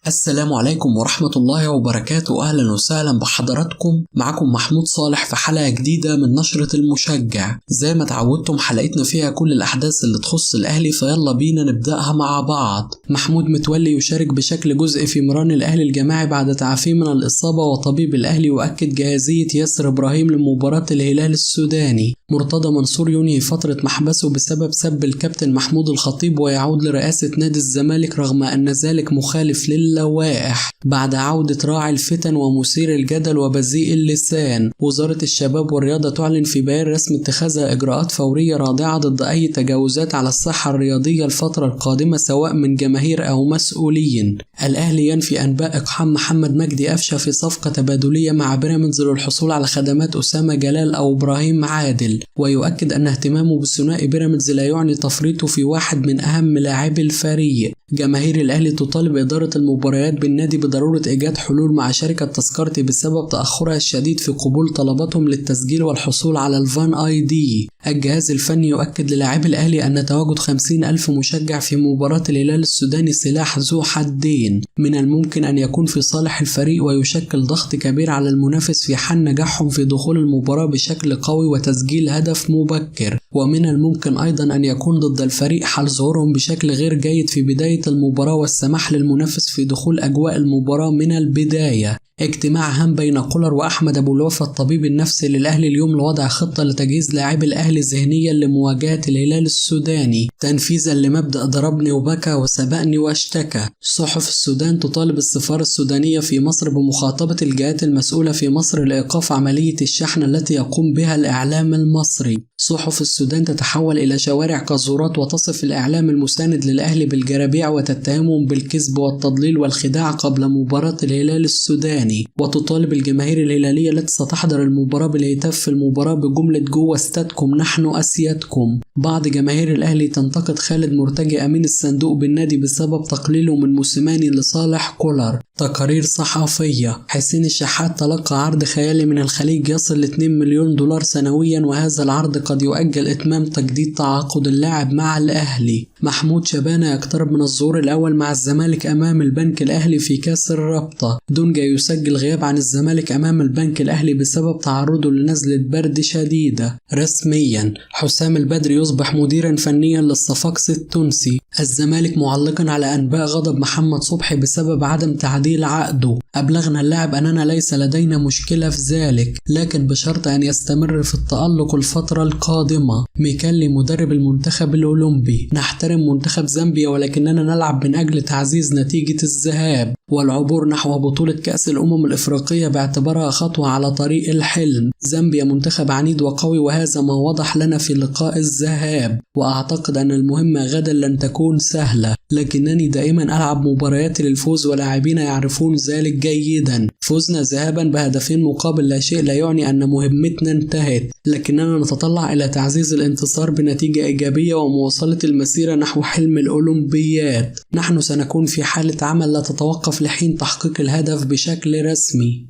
السلام عليكم ورحمة الله وبركاته. أهلا وسهلا بحضراتكم، معكم محمود صالح في حلقة جديدة من نشرة المشجع. زي ما تعودتم حلقتنا فيها كل الأحداث اللي تخص الأهلي، فيلا بينا نبدأها مع بعض. محمود متولي يشارك بشكل جزئي في مران الأهلي الجماعي بعد تعافيه من الإصابة، وطبيب الأهلي يؤكد جاهزية ياسر إبراهيم لمباراة الهلال السوداني. مرتضى منصور ينهي فترة محبسه بسبب سب الكابتن محمود الخطيب ويعود لرئاسة نادي الزمالك رغم أن ذلك مخالف للوائح بعد عودة راعي الفتن ومثير الجدل وبذيء اللسان. وزارة الشباب والرياضة تعلن في بيان رسمي اتخاذها إجراءات فورية رادعة ضد أي تجاوزات على الصحة الرياضية الفترة القادمة سواء من جماهير أو مسؤولين. الأهلي ينفي أنباء إقحام محمد مجدي أفشة في صفقة تبادلية مع بيراميدز للحصول على خدمات أسامة جلال أو إبراهيم عادل، ويؤكد أن اهتمامه بثنائي بيراميدز لا يعني تفريطه في واحد من أهم لاعبي الفريق. جماهير الأهلي تطالب إدارة المباريات بالنادي بضرورة إيجاد حلول مع شركة تذكرتي بسبب تأخرها الشديد في قبول طلباتهم للتسجيل والحصول على الفان آي دي. الجهاز الفني يؤكد للاعبي الأهلي أن تواجد 50 ألف مشجع في مباراة الهلال السوداني سلاح ذو حدين، من الممكن أن يكون في صالح الفريق ويشكل ضغط كبير على المنافس في حال نجاحهم في دخول المباراة بشكل قوي وتسجيل هدف مبكر، ومن الممكن أيضا أن يكون ضد الفريق حال ظهورهم بشكل غير جيد في بداية المباراة والسماح للمنافس في دخول أجواء المباراة من البداية. اجتماع هام بين كولر وأحمد أبو الوفا الطبيب النفسي للأهلي اليوم لوضع خطة لتجهيز لاعبي الأهلي ذهنيا لمواجهة الهلال السوداني تنفيذا لمبدأ ضربني وبكى وسبقني واشتكى. صحف السودان تطالب السفارة السودانية في مصر بمخاطبة الجهات المسؤولة في مصر لإيقاف عملية الشحن التي يقوم بها الإعلام المصري. صحف السودان تتحول إلى شوارع قاذورات وتصف الإعلام المساند للأهلي بالجرابيع وتتهمهم بالكذب والتضليل والخداع قبل مباراة الهلال السوداني، وتطالب الجماهير الهلالية التي ستحضر المباراة بالهتاف في المباراة بجملة جوه استادكم نحن أسيادكم. بعض جماهير الأهلي تنتقد خالد مرتجي أمين الصندوق بالنادي بسبب تقليله من موسيماني لصالح كولر. تقارير صحفية: حسين الشحات تلقى عرض خيالي من الخليج يصل ل 2 مليون دولار سنويا، وهذا العرض قد يؤجل إتمام تجديد تعاقد اللاعب مع الأهلي. محمود شبانة يقترب من الظهور الأول مع الزمالك أمام البنك الأهلي في كاس الرابطة. دونجا يسجل غياب عن الزمالك أمام البنك الأهلي بسبب تعرضه لنزلة برد شديدة. رسميا حسام البدري يصبح مديرا فنيا للصفاقسي التونسي. الزمالك معلقا على أنباء غضب محمد صبحي بسبب عدم تعديل عقده. أبلغنا اللاعب أننا ليس لدينا مشكلة في ذلك، لكن بشرط أن يستمر في التألق الفترة القادمة. ميكالي مدرب المنتخب الأولمبي: نحترم منتخب زامبيا ولكننا نلعب من أجل تعزيز نتيجة الذهاب والعبور نحو بطولة كأس الأمم الإفريقية باعتبارها خطوة على طريق الحلم. زامبيا منتخب عنيد وقوي، وهذا ما وضح لنا في لقاء الذهاب، وأعتقد أن المهمة غدا لن تكون سهلة، لكنني دائما ألعب مبارياتي للفوز ولاعبين يعرفون ذلك جيدا. فوزنا ذهابا بهدفين مقابل لا شيء لا يعني أن مهمتنا انتهت، لكننا نتطلع إلى تعزيز الانتصار بنتيجة إيجابية ومواصلة المسيرة نحو حلم الأولمبياد. نحن سنكون في حالة عمل لا تتوقف لحين تحقيق الهدف بشكل رسمي.